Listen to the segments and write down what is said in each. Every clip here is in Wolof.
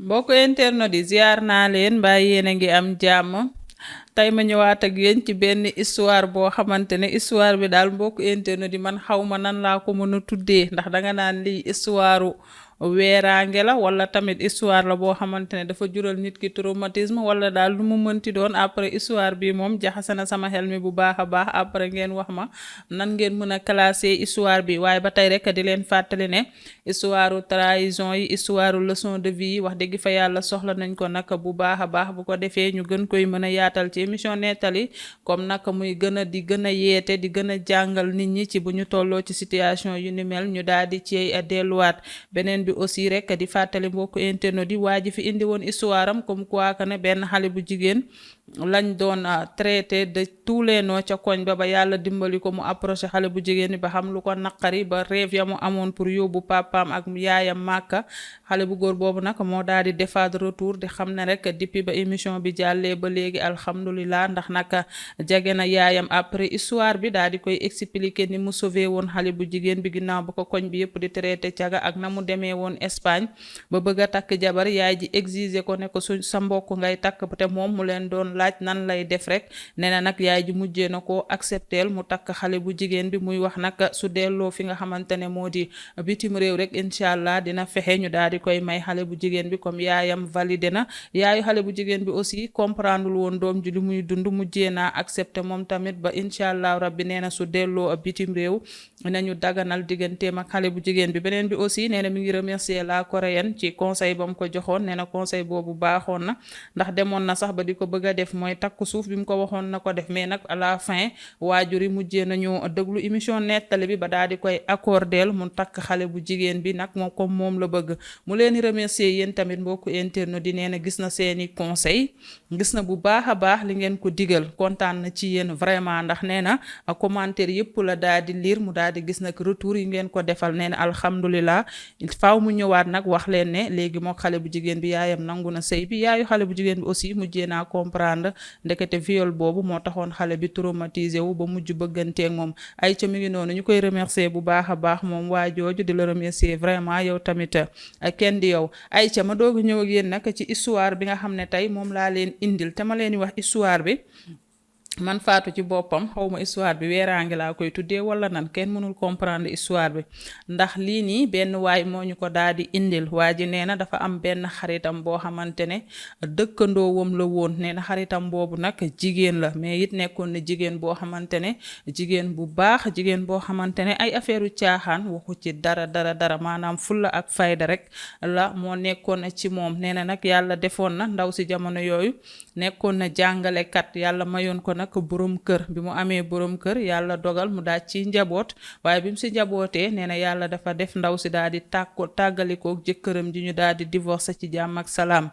mbokk internet yi ziar naa leen mbaa yéen a ngi am jàmm tey ma ñëwaat ak yéen ci benn histoire boo xamante ne histoire bi daal mbokk internet yi man xaw ma nan laa ko mën a tuddee ndax danga naan lii histoire weeraange la wala tamit histoire la boo xamante ne dafa jural nit ki traumatisme wala daal lu mu mënti doon après histoire bi moom jaxase na sama xel mi bu baax a baax après ngeen wax ma nan ngeen mën a classer histoire bi waaye ba tey rek di leen fàttali ne histoire trahison yi histoire leçon de vie yi wax dëgg fa yàlla soxla nañ ko nag bu baax a baax bu ko defee ñu gën koy mën a yaatal ci émission nettali comme nag muy gën a yeete di gën a jàngal nit ñi ci bu ñu tolloo ci situation yu ni mel ñu daal di ci delluwaat beneen bi aussi rek di fàttali mbokku internet yi waa ji fi indi woon histoire am comme quoi que ne benn xale bu jigéen lañ doon traité de tous les noms ca koñ ba yàlla dimbali ko mu approché xale bu jigéen bi ba xam lu ko naqari ba rêve ya mu amoon pour yóbbu papaam ak yaayam màkka xale bu góor boobu nag moo daal di defaat retour di xam ne rek depuis ba émission bi jàllee ba léegi alhamdulilah ndax nag jege na yaayam après histoire bi daal di koy expliquer ni mu sauvé woon xale bu jigéen bi ginnaaw ba ko koñ bi yëpp di traité caga ak na mu demee woon Espagne ba bëgg a takk jabar yaay ji exiger ko ne ko sa mbokk ngay takk te moom mu leen doon laaj nan lay def rek nee na nag yaay ji mujjee na ko accepteel mu takk xale bu jigéen bi muy wax nag su delloo fi nga xamante ne moo di bitim réew rek incha allah dina fexe ñu daal di koy may xale bu jigéen bi comme yaayam validé na yaayu xale bu jigéen bi aussi comprendre woon doom ji li muy dund mujjee naa accepté moom tamit ba incha allah rabbi nee na su delloo bitim réew nañu daganal digganteem ak xale bu jigéen bi beneen bi aussi nee na mi ngi remercier la coréenne ci conseil ba mu ko joxoon nee na conseil boobu baaxoon na ndax demoon na sax ba di ko bëgg a def mooy takku suuf bi mu ko waxoon na ko def mais nag à la fin waajur yi mujjee nañu déglu émission nettali bi ba daal di koy accordeel mu takk xale bu jigéen bi nag moom comme moom la bëgg mu leen di remercier yéen tamit mbokku internet di nee na gis na seeni conseil gis na bu baax a baax li ngeen ko digal kontaan na ci yéen vraiment ndax nee na commentaire yëpp la daal di lire mu daal di gis nag retour yi ngeen ko defal nee na alhamdulilah faaw mu ñëwaat nag wax leen ne léegi moo xale bu jigéen bi yaayam nangu na sëy bi yaayu xale bu jigéen bi aussi mujjee naa comprendre ndekete viol boobu moo taxoon xale bi traumatisé wu ba mujj bëgganteeg moom ay ca mi ngi noonu ñu koy remercier bu baax a baax moom waa jooju di la remercier vraiment yow tamit kenn di yow ay ca ma doog ñëw ak yéen nag ci histoire bi nga xam ne tey moom laa leen indil te ma leen di wax histoire bi man Fatou ci boppam xawma histoire bi weeraange laa koy tuddee wala nan kenn mënul comprendre histoire bi ndax lii nii benn waay moo ñu ko daal di indil waa ji nee na dafa am benn xaritam boo xamante ne dëkkandoowam la woon nee na xaritam boobu nag jigéen la mais it nekkoon na jigéen boo xamante ne jigéen bu baax jigéen boo xamante ne ay affaire u caaxaan waxu ci dara maanaam fulla ak fayda rek la moo nekkoon ci moom nee na nag yàlla defoon na ndaw si jamono yooyu nekkoon na jàngalekat yàlla mayoon ko nag borom kër bi mu amee borom kër yàlla dogal mu daaj ci njaboot waaye bi mu si njabootee nee na yàlla dafa def ndaw si daal di tàggalikook jëkkëram ji ñu daal di divorcé ci jàmm ak salaam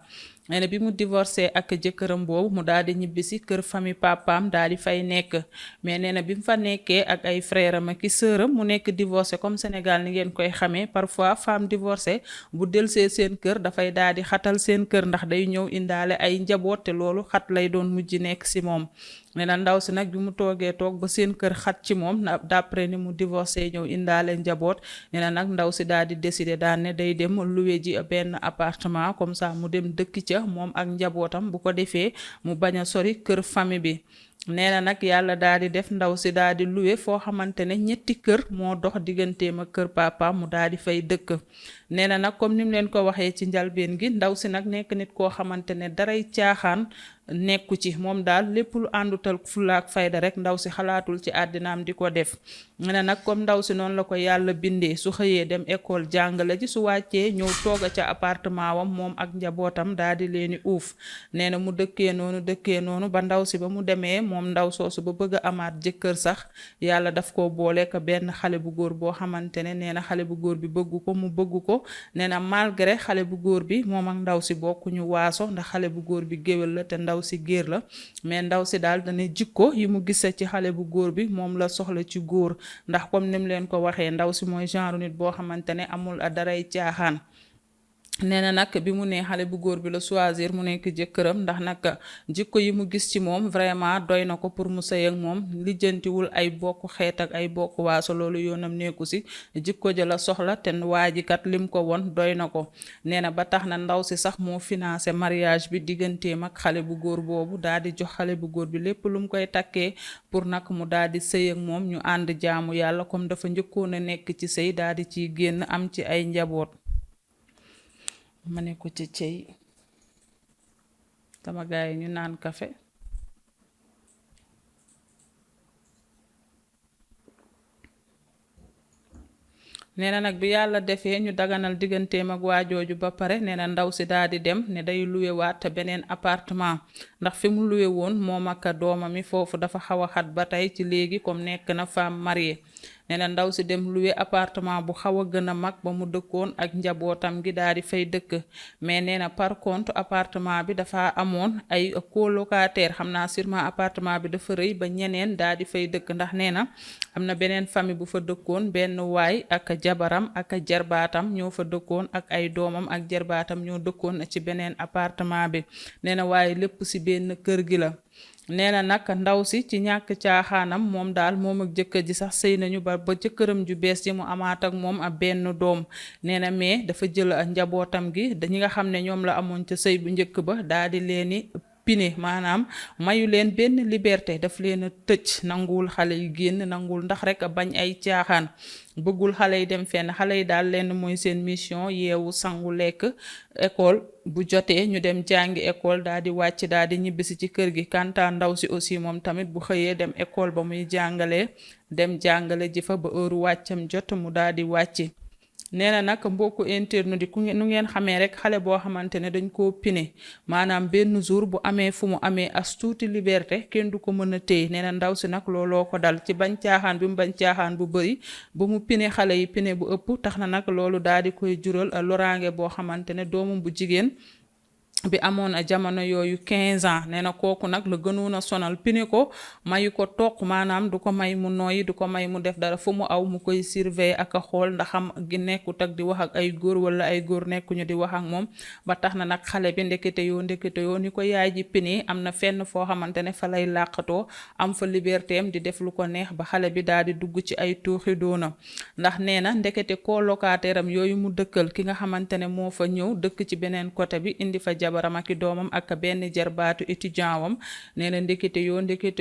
nee na bi mu divorcé ak jëkkëram boobu mu daal di ñibbisi kër famille papaam daal di fay nekk mais nee na bi mu fa nekkee ak ay frère am ak i sœuram mu nekk divorcé comme Sénégal ni ngeen koy xamee parfois femme divorcée bu delsee seen kër dafay daal di xatal seen kër ndax day ñëw indaale ay njaboot te loolu xat lay doon mujj nekk si moom nee na ndaw si nag bi mu toog ba seen kër xat ci moom d'après ni mu divorcé ñëw indaale njaboot nee na nag ndaw si daal di décider daan ne day dem louer ji benn appartement comme ça mu dem dëkk ca moom ak njabootam bu ko defee mu bañ a sori kër famille bi nee na nag yàlla daal di def ndaw si daal di louer foo xamante ne ñetti kër moo dox digganteem ak kër papa mu daal di fay dëkk nee na nag comme ni mu leen ko waxee ci njalbeen gi ndaw si nag nekk nit koo xamante ne daray caaxaan nekku ci moom daal lépp lu àndutal fulla ak fayda rek ndaw si xalaatul ci àddinaam di ko def nee na nag comme ndaw si noonu la ko yàlla bindee su xëyee dem école jàngale ji su wàccee ñëw tooga ca appartement wam moom ak njabootam daal di leeni uuf nee na mu dëkkee noonu ba ndaw si ba mu demee moom ndaw soosu ba bëgg a amaat jëkkër sax yàlla daf ko boole ka benn xale bu góor boo xamante ne nee na xale bu góor bi bëggu ko mu bëggu ko nee na malgré xale bu góor bi moom ak ndaw si bokkuñu waaso ndax xale bu góor bi géwél la te ndaw si géer la mais ndaw si daal dana jikko yi mu gisa ci xale bu góor bi moom la soxla ci góor ndax comme ni mu leen ko waxee ndaw si mooy genre nit boo xamante ne amul daray caaxaan nee na nag bi mu nee xale bu góor bi la choisir mu nekk jëkkëram ndax nag jikko yi mu gis ci moom vraiment doy na ko pour mu sëy ak moom lijjantiwul ay bokk xeet ak ay bokk waaso loolu yoonam nekku si jikko ja la soxla te waa ji kat lim ko won doy na ko nee na ba tax na ndaw si sax moo financé mariage bi digganteem ak xale bu góor boobu daal di jox xale bu góor bi lépp lu mu koy takkee pour nag mu daal di sëy ak moom ñu ànd jaamu yàlla comme dafa njëkkoon a nekk ci sëy daal di ciy génn am ci ay njaboot. ma ne ko ci cey sama gaay yi ñu naan kafe nee na nag bi yàlla defee ñu daganal digganteem ak waajooju ba pare nee na ndaw si daal di dem ne day luwe waat beneen appartement ndax fi mu luwe woon moom ak doomam mi foofu dafa xaw a xat ba tey ci léegi comme nekk na femme mariée nee na ndaw si dem luwe appartement bu xaw a gën a mag ba mu dëkkoon ak njabootam gi daal di fay dëkk mais nee na par contre appartement bi dafa amoon ay colocataire xam naa sûrement appartement bi dafa rëy ba ñeneen daal di fay dëkk ndax nee na am na beneen famille bu fa dëkkoon benn waay ak jabaram ak jarbaatam ñoo fa dëkkoon ak ay doomam ak jarbaatam ñoo dëkkoon ci beneen appartement bi nee na waaye lépp ci benn kër gi la. nee na nag ndaw si ci ñàkk caaxaanam moom daal moom ak jëkkër ji sax sëy nañu ba jëkkëram ju bees ji mu amaat ak moom ab benn doom nee na mais dafa jël njabootam gi dañi nga xam ne ñoom la amoon ca sëy bu njëkk ba daal di leeni pine maanaam mayu leen benn liberté daf leen a tëj nanguwul xale yi génn nanguwul ndax rek bañ ay caaxaan bëggul xale yi dem fenn xale yi daal lenn mooy seen mission yeewu sangu lekk école bu jotee ñu dem jàngi école daal di wàcc daal di ñibbisi ci kër gi kanta ndaw si aussi moom tamit bu xëyee dem école ba muy jàngalee dem jàngale ji fa ba heure wàccam jot mu daal di wàcc nee na nag mbokku internet di nu ngeen xamee rek xale boo xamante ne dañ koo pine maanaam benn jour bu amee fu mu amee as tuuti liberté kenn du ko mën a téye nee na ndaw si nag looloo ko dal ci bañ caaxaan bi mu bañ caaxaan bu bëri ba mu pine xale yi pine bu ëpp tax na nag loolu daal di koy jural loraange boo xamante ne doomam bu jigéen bi amoon a jamono yooyu 15 ans nee na kooku nag la gënoon a sonal pine ko mayu ko toq maanaam du ko may mu nooyi du ko may mu def dara fu mu aw mu koy surveiller ak a xool ndaxam gi nekkut ak di wax ak ay góor wala ay góor nekkuñu di wax ak moom ba tax na nag xale bi ndekete yoo ni ko yaay ji pine am na fenn foo xamante ne fa lay làqatoo am fa liberté am di def lu ko neex ba xale bi daal di dugg ci ay tuuxi doona ndax nee na ndekete colocataire am yooyu mu dëkkal ki nga xamante ne moo fa ñëw dëkk ci beneen côté bi indi fa jabaram ak doomam ak benn jarbaatu étudiant wam nee na ndekete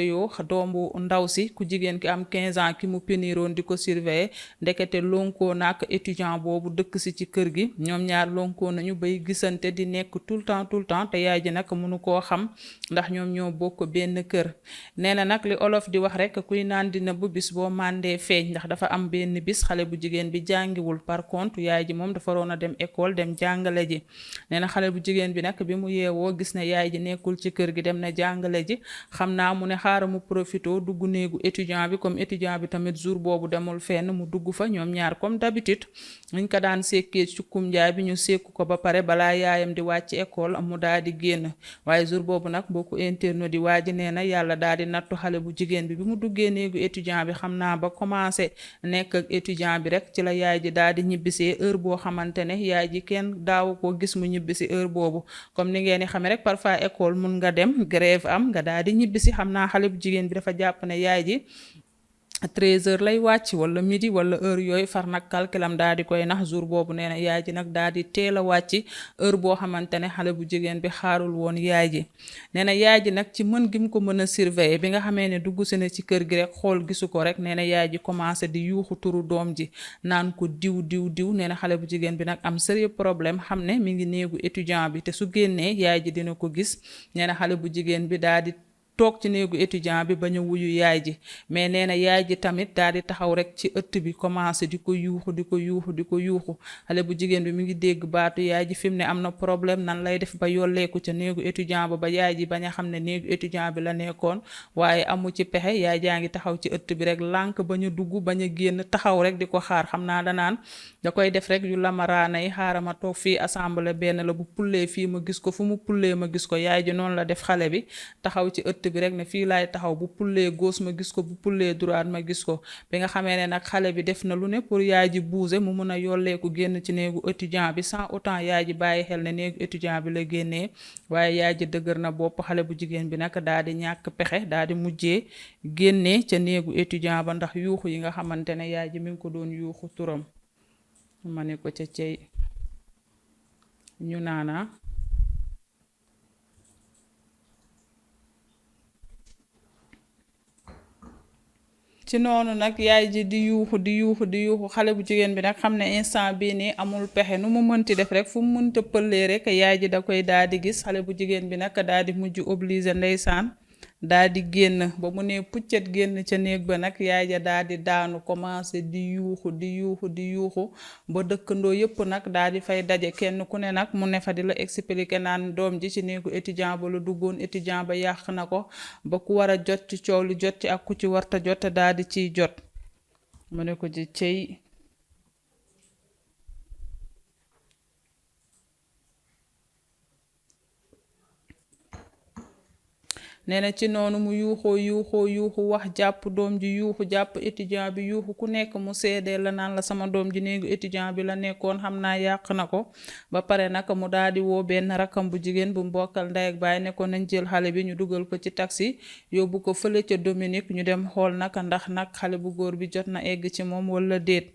yoo doombu ndaw si ku jigéen ki am 15 ans ki mu piniroon di ko surveiller ndekete lonkoo nak étudiant boobu dëkk si ci kër gi ñoom ñaar lonkoo nañu bay gisante di nekk tout le temps te yaay ji nag mënu koo xam ndax ñoom ñoo bokk benn kër nee na nag li olof di wax rek kuy naan dina bu bis boo màndee feeñ ndax dafa am benn bis xale bu jigéen bi jàngiwul par contre yaay ji moom dafa roon a dem école dem jàngale ji nee na xale bu jigéen bi nag bi mu yeewoo gis ne yaay ji nekkul ci kër gi dem na jàngale ji xam naa mu ne xaaral mu profito dugg néegu étudiant bi comme étudiant bi tamit jour boobu demul fenn mu dugg fa ñoom ñaar comme d'habitude ñu ko daan sekkee cukkum njaay bi ñu sekku ko ba pare balaa yaayam di wàcc école mu daal di génn waaye jour boobu nag bokku internet di waa ji nee na yàlla daal di nattu xale bu jigéen bi mu duggee néegu étudiant bi xam naa ba commencé nekk ak étudiant bi rek ci la yaay ji daal di ñibbisee heure boo xamante ne yaay ji kenn daawu ko gis mu ñibbisi heure boobu comme ni ngeen di xamee rek parfois école mun nga dem grève am nga daal di ñibbisi xam naa xale bu jigéen bi dafa jàpp ne yaay ji 13h lay wàcc wala midi wala heure yooyu far nag calculam daal di koy nax jour boobu nee na yaay ji nag daal di teel a wàcc heure boo xamante ne xale bu jigéen bi xaarul woon yaay ji nee na yaay ji nag ci mën gi mu ko mën a surveiller bi nga xamee ne dugg si na ci kër gi rek xool gisu ko rek nee na yaay ji commencé di yuuxu turu doom ji naan ko diw nee na xale bu jigéen bi nag am sérieux problème xam ne mi ngi néegu étudiant bi te su génnee yaay ji dina ko gis nee na xale bu jigéen bi daal di toog ci néegu étudiant bi bañ a wuyu yaay ji mais nee na yaay ji tamit daal di taxaw rek ci ëtt bi commencé di ko yuuxu xale bu jigéen bi mi ngi dégg baatu yaay ji fi mu ne am na problème nan lay def ba yolleeku ca néegu étudiant ba yaay ji bañ a xam ne néegu étudiant bi la nekkoon waaye amu ci pexe yaay jaa ngi taxaw ci ëtt bi rek lànk bañ a dugg bañ a génn taxaw rek di ko xaar xam naa danaan da koy def rek yu lamaraana yi xaaral ma toog fii assemblée benn la bu pullee fii ma gis ko fu mu pullee ma gis ko yaay ji noonu la def xale bi taxaw ci ëtt ëtt bi rek ne fii laay taxaw bu pullee gauche ma gis ko bu pullee droite ma gis ko bi nga xamee ne nag xale bi def na lu ne pour yaay ji bouger mu mun a yolleeku génn ci néegu étudiant bi sans autant yaay ji bàyyi xel ne néegu étudiant bi la génnee waaye yaay ji dëgër na bopp xale bu jigéen bi nag daal di ñàkk pexe daal di mujjee génnee ca néegu étudiant ba ndax yuuxu yi nga xamante ne yaay ji mi ngi ko doon yuuxu turam ma ne ko ca cey ñu naana ci noonu nag yaay ji di yuuxu xale bu jigéen bi nag xam ne instant bii nii amul pexe nu mu mënti def rek fu mu mënta pëllee rek yaay ji da koy daal di gis xale bu jigéen bi nag daal di mujj obligé ndeysaan daal di génn ba mu ne puccet génn ca néeg ba nag yaay ja daal di daanu commencé di yuuxu ba dëkkandoo yëpp nag daal di fay daje kenn ku ne nag mu ne fa di la expliquer naan doom ji ci néegu étudiant ba la duggoon étudiant ba yàq na ko ba ku war a jot ci coow li jot ci ak ku ci warta jot daal di ciy jot mu ne ko ci cey nee na ci noonu mu yuuxu wax jàpp doom ji yuuxu jàpp étudiant bi yuuxu ku nekk mu seedee la naan la sama doom ji néegu étudiant bi la nekkoon xam naa yàq na ko ba pare nag mu daal di woo benn rakkam bu jigéen bu mbokkal ndey ak baay ne ko nañ jël xale bi ñu dugal ko ci taxi yóbbu ko fële ca Dominique ñu dem xool naka ndax nag xale bu góor bi jot na egg ci moom wala déet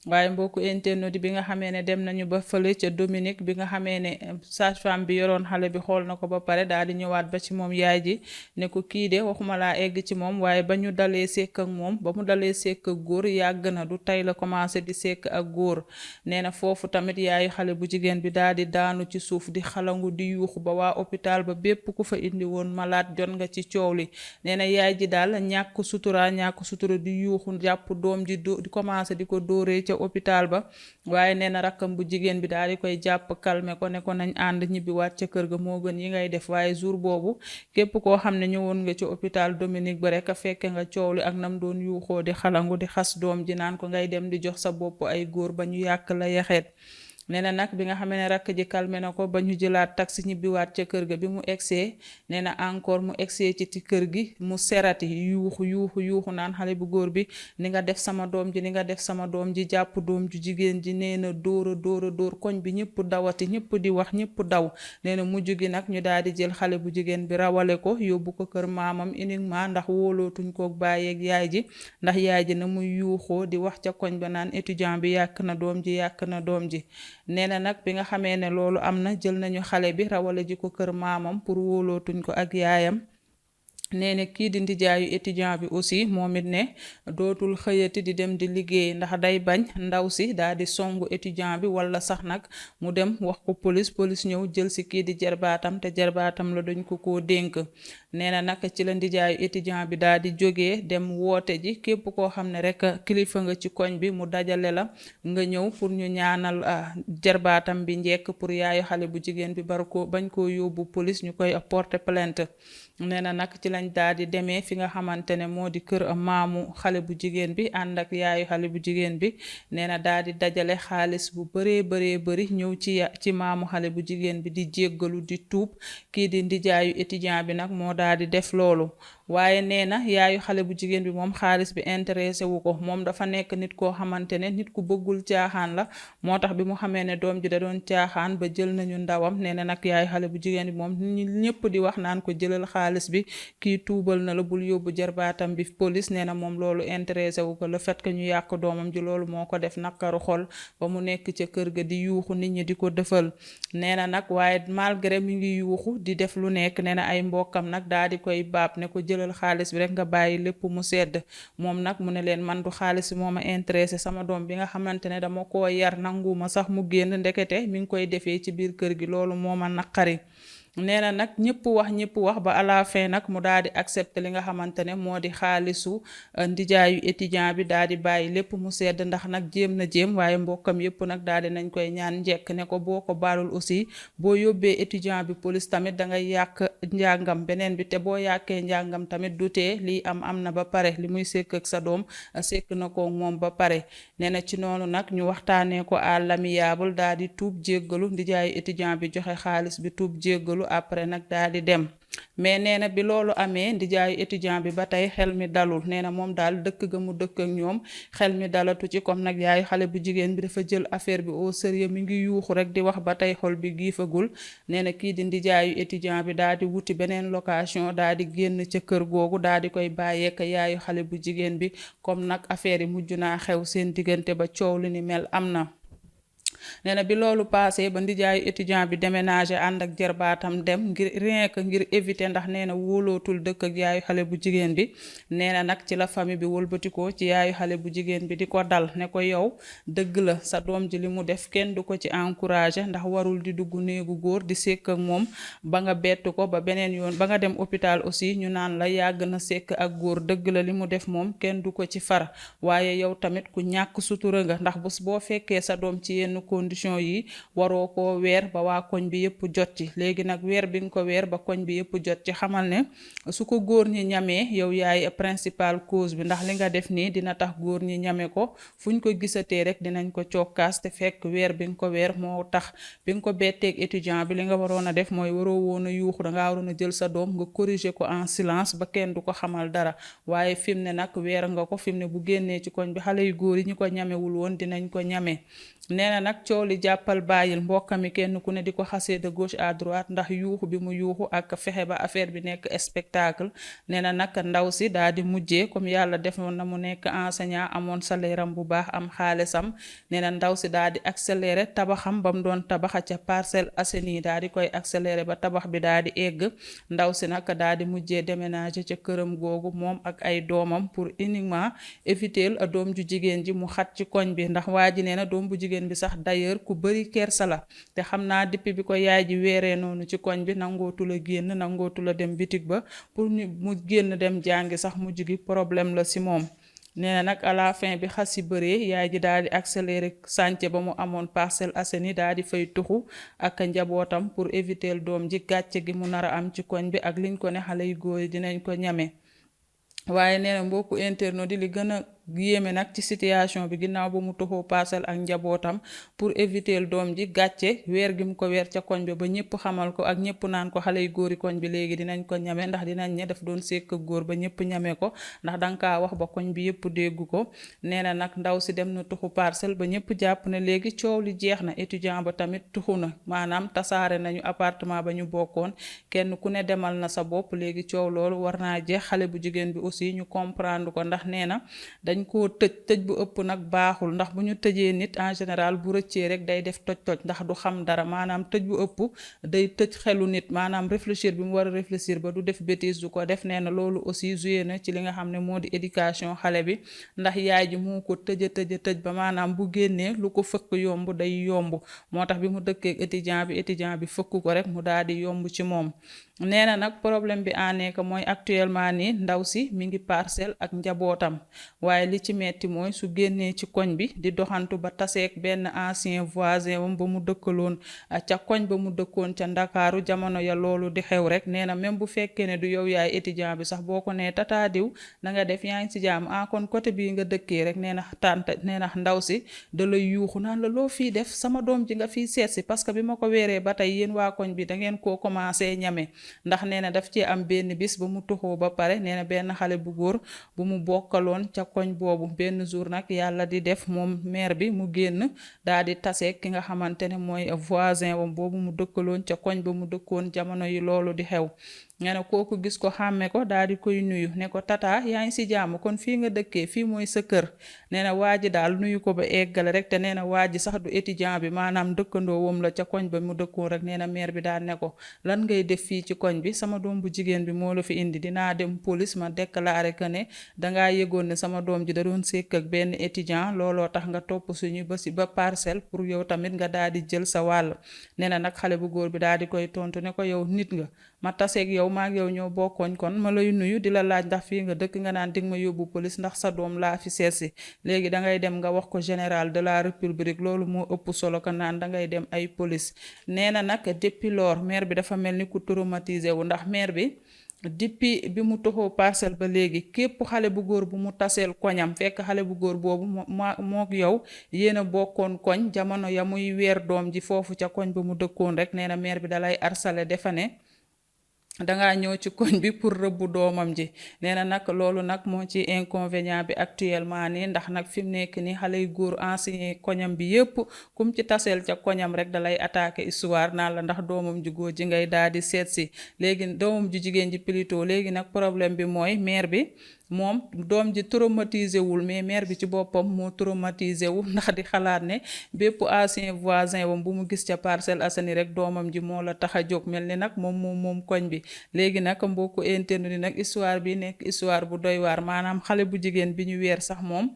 waaye mbokku internet bi nga xamee ne dem nañu ba fële ca Dominique bi nga xamee ne sage-femme bi yoroon xale bi xool na ko ba pare daal di ñëwaat ba ci moom yaay ji ne ko kii de waxuma laa egg ci moom waaye ba ñu dalee sekk ak moom ba mu dalee sekk ak góor yàgg na du tey la commencé di sekk ak góor nee na foofu tamit yaayu xale bu jigéen bi daal di daanu ci suuf di xalangu di yuuxu ba waa hôpital ba bépp ku fa indi woon malade jot nga ci coow li nee na yaay ji daal ñàkk sutura di yuuxu jàpp doom ji di commencé di ko dóoree ca hôpital ba waaye nee na rakkam bu jigéen bi daal di koy jàpp calmer ko ne ko nañ ànd ñibbiwaat ca kër ga moo gën yi ngay def waaye jour boobu képp koo xam ne ñëwoon nga ci hôpital Dominique ba rek a fekke nga coow li ak nam doon yuuxoo di xalangu di xas doom ji naan ko ngay dem di jox sa bopp ay góor ba ñu yàq la yaxeet nee na nag bi nga xamee ne rakk ji calmé na ko ba ñu jëlaat taxi ñibbiwaat ca kër ga bi mu egsee nee na encore mu egsee ci kër gi mu serati yuuxu naan xale bu góor bi ni nga def sama doom ji ni nga def sama doom ji jàpp doom ju jigéen ji nee na dóor koñ bi ñëpp dawati ñëpp di wax ñëpp daw nee na mujj gi nag ñu daal di jël xale bu jigéen bi rawale ko yóbbu ko kër maamam uniquement ndax wóolootuñ ko bàyyeeg yaay ji ndax yaay ji na muy yuuxoo di wax ca koñ ba naan étudiant bi yàq na doom ji nee na nag bi nga xamee ne loolu am na jël nañu xale bi rawale ji ko kër maamam pour wóolootuñ ko ak yaayam nee na kii di ndijaayu étudiant bi aussi moom it ne dootul xëyati di dem di liggéey ndax day bañ ndaw si daal di songu étudiant bi wala sax nag mu dem wax ko police ñëw jël si kii di jarbaatam te jarbaatam la dañ ko dénk nee na nag ci la ndijaayu étudiant bi daal di jógee dem woote ji képp koo xam ne rek kilifa nga ci koñ bi mu dajale la nga ñëw pour ñu ñaanal jarbaatam bi njekk pour yaayu xale bu jigéen bi bañ koo yóbbu police ñu koy porter plainte nee na nag ci lañ daal di demee fi nga xamante ne moo di kër maamu xale bu jigéen bi ànd ak yaayu xale bu jigéen bi nee na daal di dajale xaalis bu bëree ñëw ci maamu xale bu jigéen bi di jéggalu di tuub kii di ndijaayu étudiant bi nag moo daal di def loolu waaye nee na yaayu xale bu jigéen bi moom xaalis bi intéressé wu ko moom dafa nekk nit koo xamante ne nit ku bëggul caaxaan la moo tax bi mu xamee ne doom ji da doon caaxaan ba jël nañu ndawam nee na nag yaayu xale bu jigéen bi moom ñëpp di wax naan ko jëlal xaalis bi kii tuubal na la bul yóbbu jarbaatam bi police nee na moom loolu intéressé wu ko le fait que ñu yàq doomam ji loolu moo ko def nakaru xol ba mu nekk ca kër ga di yuuxu nit ñi di ko defal nee na nag waaye malgré mi ngi yuuxu di def lu nekk nee na ay mbokkam nag daal di koy baab ne ko jëlal xaalis bi rek nga bàyyi lépp mu sedd moom nag mu ne leen man du xaalis bi moo ma intéressé sama doom bi nga xamante ne dama koo yar nanguma sax mu génn ndekete mi ngi koy defee ci biir kër gi loolu moo ma naqari nee na nag ñëpp wax ba à la fin nag mu daal di accepter li nga xamante ne moo di xaalisu ndijaayu étudiant bi daal di bàyyi lépp mu sedd ndax nag jéem waaye mbokkam yëpp nag daal di nañ koy ñaan njekk ne ko boo ko baalul aussi boo yóbbee étudiant bi police tamit da ngay yàq njàngam beneen bi te boo yàqee njàngam tamit du tee lii am na ba pare li muy sekk ak sa doom sekk na ko moom ba pare nee na ci noonu nag ñu waxtaanee ko à l'amiable daal di tuub jéggalu ndijaayu étudiant bi joxe xaalis bi tuub jéggalu loolu après nag daal di dem. mais nee na bi loolu amee ndijaayu étudiant bi ba tey xel mi dalul nee na moom daal dëkk ga mu dëkk ak ñoom xel mi dalatu ci comme nag yaayu xale bu jigéen bi dafa jël affaire bi au sérieux mi ngi yuuxu rek di wax ba tey xol bi giifagul nee na kii di ndijaayu étudiant bi daal di wuti beneen location daal di génn ca kër googu daal di koy bàyyeek yaayu xale bu jigéen bi comme nag affaire yi mujj naa xew seen diggante ba coow li ni mel am na. nee na bi loolu passé ba ndijaayu étudiant bi déménagé ànd ak jarbaatam dem ngir rien que ngir éviter ndax nee na wóolootul dëkk ak yaayu xale bu jigéen bi nee na nag ci la famille bi wëlbatikoo ci yaayu xale bu jigéen bi di ko dal ne ko yow dëgg la sa doom ji li mu def kenn du ko ci encouragé ndax warul di dugg néegu góor di sekk ak moom ba nga bett ko ba beneen yoon ba nga dem hôpital aussi ñu naan la yàgg na sekk ak góor dëgg la li mu def moom kenn du ko ci far waaye yow tamit ku ñàkk sutura nga ndax boo fekkee sa doom ci yenn condition yi waroo koo weer ba waa koñ bi yëpp jot ci léegi nag weer bi nga ko weer ba koñ bi yëpp jot ci xamal ne su ko góor ñi ñamee yow yaay principal cause bi ndax li nga def nii dina tax góor ñi ñame ko fuñ ko gisatee rek dinañ ko cokkaas te fekk weer bi nga ko weer moo tax bi nga ko betteeg étudiant bi li nga waroon a def mooy waroo woon a yuuxu dangaa waroon a jël sa doom nga corriger ko en silence ba kenn du ko xamal dara waaye fi mu ne nag weer nga ko fi mu ne bu génnee ci koñ bi xale yu góor yi ñu ko ñamewul woon dinañ ko ñame nee na nag coow li jàppal bàyyil mbokkami kenn ku ne di ko xasee de gauche à droite ndax yuuxu bi mu yuuxu ak fexe ba affaire bi nekk spectacle nee na nag ndaw si daal di mujjee comme yàlla defoon na mu nekk enseignant amoon salaire am bu baax am xaalisam nee na ndaw si daal di accélérer tabaxam ba mu doon tabaxa ca Parcelles Assainies daal di koy accélérer ba tabax bi daal di egg ndaw si nag daal di mujjee déménager ca këram googu moom ak ay doomam pour uniquement éviter doom ju jigéen ji mu xat ci koñ bi ndax waa ji nee na doom bu jigéen bi sax d'ailleurs ku bëri kersa la te xam naa depuis bi ko yaay ji weeree noonu ci koñ bi nangootu la génn nangootu la dem bitig ba pour mu génn dem jàngi sax mujj gi problème la si moom nee na nag à la fin bi xas si bëree yaay ji daal di accélérer sànce ba mu amoon Parcelles Assainies daal di fay tuxu ak njabootam pour éviter doom ji gàcce gi mu nar a am ci koñ bi ak liñ ko ne xale yu góor yi dinañ ko ñame waaye nee na mbokku internet di li gën a yéeme nag ci situation bi ginnaaw ba mu toxoo Parcelles ak njabootam pour éviter doom ji gàcce weer gi mu ko weer ca koñ bi ba ñëpp xamal ko ak ñëpp naan ko xale yu góori koñ bi léegi dinañ ko ñame ndax dinañ ne daf doon sekk góor ba ñëpp ñame ko ndax danga kaa wax ba koñ bi yëpp dégg ko nee na nag ndaw si dem na tuxu Parcelles ba ñëpp jàpp ne léegi coow li jeex na étudiant ba tamit tuxu na maanaam tasaare nañu appartement ba ñu bokkoon kenn ku ne demal na sa bopp léegi coow loolu war naa jeex xale bu jigéen bi aussi ñu comprendre ko ndax nee na dañ koo tëj bu ëpp nag baaxul ndax bu ñu tëjee nit en général bu rëccee rek day def toj-toj ndax du xam dara maanaam tëj bu ëpp day tëj xelu nit maanaam réfléchir bi mu war a réfléchir ba du def bêtise du ko def nee na loolu aussi joué na ci li nga xam ne moo di éducation xale bi ndax yaay ji moo ko tëj ba maanaam bu génnee lu ko fëkk yomb day yomb moo tax bi mu dëkkee étudiant bi fëkk ko rek mu daal di yomb ci moom nee na nag problème bi nekk mooy actuellement nii ndaw si mi ngi Parcelles ak njabootam waaye li ci metti mooy su génnee ci koñ bi di doxantu ba taseeg benn ancien voisin wam ba mu dëkkaloon ca koñ ba mu dëkkoon ca Ndakaaru jamono ya loolu di xew rek nee na même bu fekkee ne du yow yaay étudiant bi sax boo ko nee tata diw na nga def yaa ngi ci jàmm kon côté bii nga dëkkee rek nee na tante nee na ndaw si da lay yuuxu naan la loo fii def sama doom ji nga fii seet si parce que bi ma ko weeree ba tey yéen waa koñ bi da ngeen koo commencé ñame ndax nee na daf ci am benn bis ba mu tuxoo ba pare nee na benn xale bu góor bu mu bokkaloon ca koñ boobu benn jour nag yàlla di def moom maire bi mu génn daal di tase ki nga xamante ne mooy voisin wam boobu mu dëkkaloon ca koñ ba mu dëkkoon jamono yi loolu di xew nee na kooku gis ko xàmme ko daal di koy nuyu ne ko tata yaa ngi si jàmm kon fii nga dëkkee fii mooy sa kër nee na waa ji daal nuyu ko ba eggale rek te nee na waa ji sax du étudiant bi maanaam dëkkandoo wam la ca koñ ba mu dëkkoon rek nee na maire bi daal ne ko lan ngay def fii ci koñ bi sama doom bu jigéen bi moo la fi indi dinaa dem police ma déclaré que ne dangaa yëgoon ne sama doom ji da doon sekk ak benn étudiant looloo tax nga topp suñu ba Parcelles pour yow tamit nga daal di jël sa wàll nee na nag xale bu góor bi daal di koy tontu ne ko yow nit nga ma taseeg yow maag yow ñoo bokkoñ kon ma lay nuyu di la laaj ndax fii nga dëkk nga naan dig ma yóbbu police ndax sa doom laa fi seetsi léegi dangay dem nga wax ko général de la république loolu moo ëpp solo ko naan dangay dem ay police nee na nag depuis lors maire bi dafa mel ni ku traumatisé wu ndax maire bi depuis bi mu toxoo parcelle ba léegi képp xale bu góor bu mu taseel koñam fekk xale bu góor boobu mook yow yéen a bokkoon koñ jamono ya muy weer doom ji foofu ca koñ ba mu dëkkoon rek nee na mère bi dalay harceler defa ne dangaa ñëw ci koñ bi pour rëbbu doomam ji nee na nag loolu nag moo ci inconvénient bi actuellement nii ndax nag fi mu nekk nii xale yu góor ancien koñam bi yépp kum ci taseel ca koñam rek dalay attaquer histoire naan la ndax doomam ju góor ji ngay daal di seet si léegi doomam ju jigéen ji plutôt léegi nag problème bi mooy mère bi moom doom ji traumatisé wul mais mère bi ci boppam moo traumatisé wu ndax di xalaat ne bépp ancien voisin wam bu mu gis ca Parcelles Assainies rek doomam ji moo la tax a jóg mel ni nag moom koñ bi léegi nag mbokku internet yi nag histoire bi nekk histoire bu doy waar maanaam xale bu jigéen bi ñu weer sax moom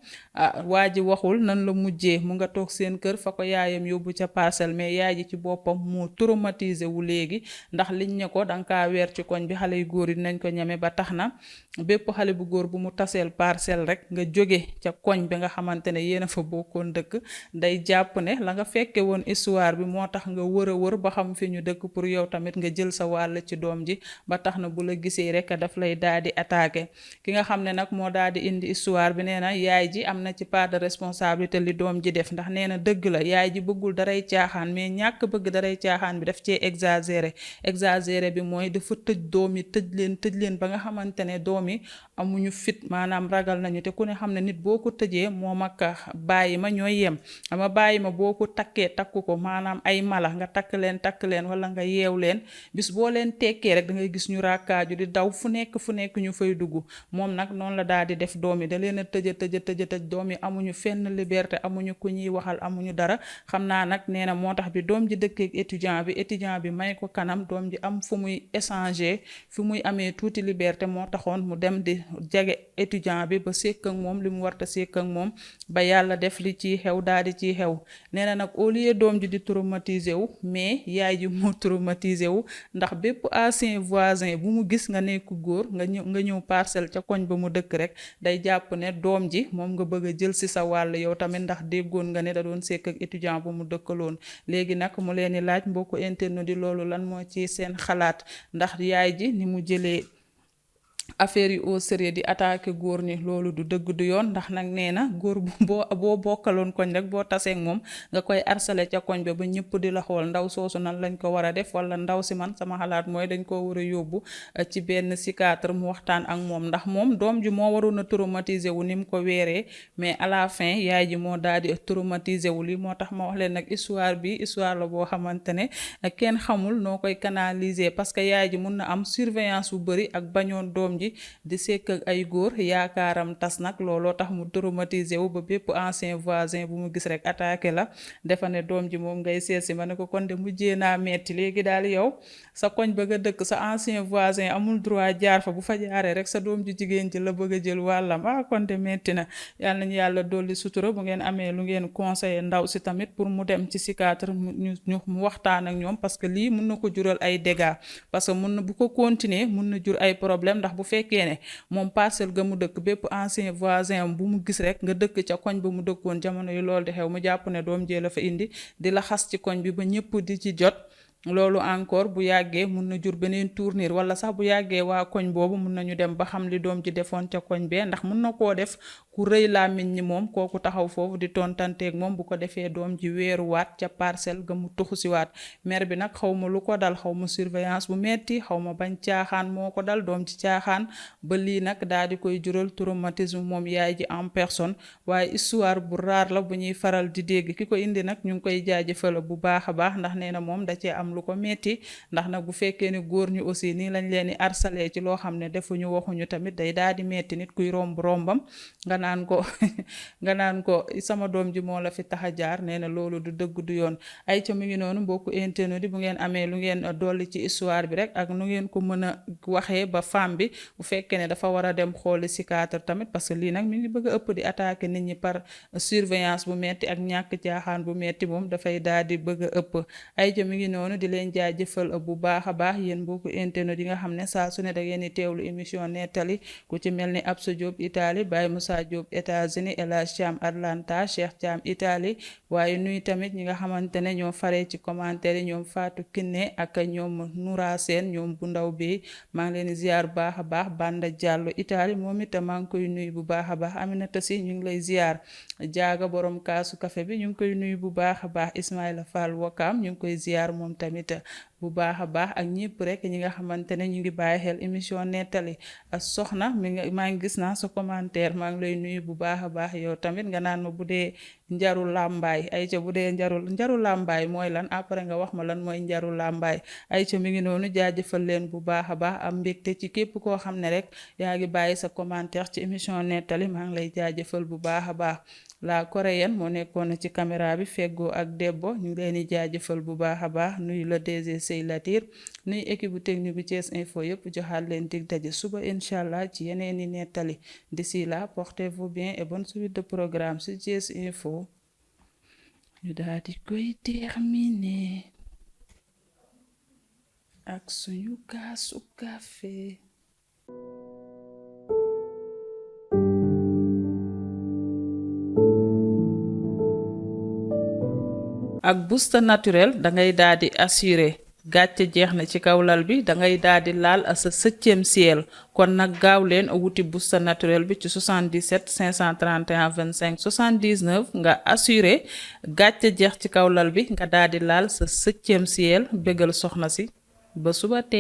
waa ji waxul nan la mujjee mu nga toog seen kër fa ko yaayam yóbbu ca parcelle mais yaay ji ci boppam moo traumatisé wu léegi ndax liñ ne ko danga kaa weer ci koñ bi xale yu góor yi nañ ko ñeme ba tax na bépp xale bu góor bu mu taseel parcelle rek nga jóge ca koñ bi nga xamante ne yéen a fa bokkoon dëkk day jàpp ne la nga fekke woon histoire bi moo tax nga wër a wër ba xam fi ñu dëkk pour yow tamit nga jël sa wàll ci doom ji ba tax na bu la gisee rek daf lay daal di attaqué ki nga xam ne nag moo daal di indi histoire bi nee na yaay ji am na ci part de responsabilité li doom ji def ndax nee na dëgg la yaay ji bëggul daray caaxaan mais ñàkk bëgg daray caaxaan bi daf cee exagéré bi mooy dafa tëj doom yi tëj leen ba nga xamante ne doom yi amuñu fit maanaam ragal nañu te ku ne xam ne nit boo ko tëjee moom ak bàyyi ma ñooy yem ama bàyyi ma boo ko takkee takku ko maanaam ay mala nga takk leen wala nga yeew leen bis boo leen tekkee rek da ngay gis ñu raakaaju di daw fu nekk ñu fay dugg moom nag noonu la daal di def doom yi da leen a tëj doom yi amuñu fenn liberté amuñu ku ñuy waxal amuñu dara xam naa nag nee na moo tax bi doom ji dëkkeek étudiant bi may ko kanam doom ji am fu muy échanger fu muy amee tuuti liberté moo taxoon mu dem di jege étudiant bi ba sekk ak moom li mu warta sekk ak moom ba yàlla def li ciy xew daal di ciy xew nee na nag au lieu doom ji di traumatiser wu mais yaay ji moo traumatiser wu ndax bépp ancien voisin bu mu gis nga nekk góor nga ñëw parcelle ca koñ ba mu dëkk rek day jàpp ne doom ji moom nga bëgg a jël si sa wàll yow tamit ndax déggoon nga ne da doon sekk ak étudiant bu mu dëkkaloon léegi nag mu leen di laaj mbokku internet di loolu lan moo ci seen xalaat ndax yaay ji ni mu jëlee affaire yi au sérieux di attaquer góor ñi loolu du dëgg du yoon ndax nag nee na góor boo bokkaloon koñ rek boo taseeg moom nga koy harceler ca koñ ba ñëpp di la xool ndaw soosu nan lañ ko war a def wala ndaw si man sama xalaat mooy dañ ko war a yóbbu ci benn psychiatre mu waxtaan ak moom ndax moom doom ji moo waroon a traumatiser wu ni mu ko weeree mais à la fin yaay ji moo daal di traumatiser wu li moo tax ma wax leen nag histoire la boo xamante ne kenn xamul noo koy canaliser parce que yaay ji mun na am surveillance bu bëri ak bañoon doom ji di sekk ak ay góor yaakaaram tas nag looloo tax mu traumatisé wu ba bépp ancien voisin bu mu gis rek attaqué la defa ne doom ji moom ngay seet si ma ne ko kon de mujjee naa metti léegi daal yow sa koñ bëgg a dëkk sa ancien voisin amul droit jaar fa bu fa jaaree rek sa doom ji jigéen ji la bëgg a jël wàllam kon de metti na yàlla nañu yàlla dolli sutura bu ngeen amee lu ngeen conseiller ndaw si tamit pour mu dem ci psychiatre mu waxtaan ak ñoom parce que lii mun na ko jural ay dégâts parce que mun na bu ko continuer mun na jur ay problème ndax bu fekkee ne moom parcelle ga mu dëkk bépp ancien voisin am bu mu gis rek nga dëkk ca koñ ba mu dëkkoon jamono yi loolu di xew mu jàpp ne doom jee la fa indi di la xas ci koñ bi ba ñëpp di ci jot loolu encore bu yàggee mun na jur beneen tournure wala sax bu yàggee waa koñ boobu mun nañu dem ba xam li doom ji defoon ca koñ bee ndax mun na koo def ku rëy làmmiñ ni moom kooku taxaw foofu di tontanteeg moom bu ko defee doom ji weeruwaat ca parcelle ga mu tuxu siwaat mère bi nag xaw ma lu ko dal xaw ma surveillance bu metti xaw ma bañ caaxaan moo ko dal doom ci caaxaan ba lii nag daal di koy jural traumatisme moom yaay ji en personne waaye histoire bu raar la bu ñuy faral di dégg ki ko indi nag ñu ngi koy jaajëfal bu baax a baax ndax nee na moom da cee am lu ko metti ndax nag bu fekkee ne góor ñu aussi nii lañ leen di harceler ci loo xam ne defuñu waxuñu tamit day daal di metti nit kuy rombam nga naan ko sama doom ji moo la fi tax a jaar nee na loolu du dëgg du yoon ay ca mu ngi noonu mbokku internet yi bu ngeen amee lu ngeen dolli ci histoire bi rek ak nu ngeen ko mën a waxee ba femme bi bu fekkee ne dafa war a dem xooli psychiatre tamit parce que lii nag mi ngi bëgg a ëpp di attaquer nit ñi par surveillance bu metti ak ñàkk caaxaan bu metti moom dafay daal di bëgg a ëpp ay ca mu ngi noonu di leen jaajëfal bu baax a baax yéen mbokku internet yi nga xam ne saa su ne da ngeen di teewlu émission nettali ku ci mel ni Absa Diop Italie Baye Moussa Diop États-Unis El Hadj Thiam Atlanta Cheikh Thiam Italie waaye nuy tamit ñi nga xamante ne ñoo faree ci commentaire yi ñoom Fatou Kiné ak ñoom Noura Sène ñoom bu ndaw bi maa ngi leen di ziar bu baax a baax Banda Diallo Italie moom itam maa ngi koy nuyu bu baax a baax Aminata Si ñu ngi lay ziar jaaga borom kaasu café bi ñu ngi koy nuyu bu baax a baax Ismaïla Fall Wakam ñu ngi koy ziar moom tamit bu baax a baax ak ñëpp rek ñi nga xamante ne ñu ngi bàyyi xel émission nettali ak soxna maa ngi gis naa sa commentaire maa ngi lay nuyu bu baax a baax yow tamit nga naan ma bu dee njaru làmbaay ayca bu dee njaru làmbaay mooy lan après nga wax ma lan mooy njaru làmbaay ayca mi ngi noonu jaajëfal leen bu baax a baax am mbégte ci képp koo xam ne rek yaa ngi bàyyi sa commentaire ci émission nettali maa ngi lay jaajëfal bu baax a baax la coréenne moo nekkoon ci caméra bi feggoo ak Debbo ñu ngi leen di jaajëfal bu baax a baax nuyu la DG Sey Latir nuyu équipe bu technique bu Thiès Info yëpp joxaat leen dig daje suba incha allah ci yeneen i nettali d'ici là portez-vous bien et bonne suite de programme sur Thiès Info ñu daal di koy terminer ak suñu kaasu café ak booster naturel dangay daal di assuré gàcce jeex na ci kaw lal bi dangay daal di laal sa 7e ciel kon nag gaaw leen wuti booster naturel bi ci 77 531 25 79 nga assuré gàcce jeex ci kaw lal bi nga daal di laal sa 7e ciel bégal soxna si ba suba tee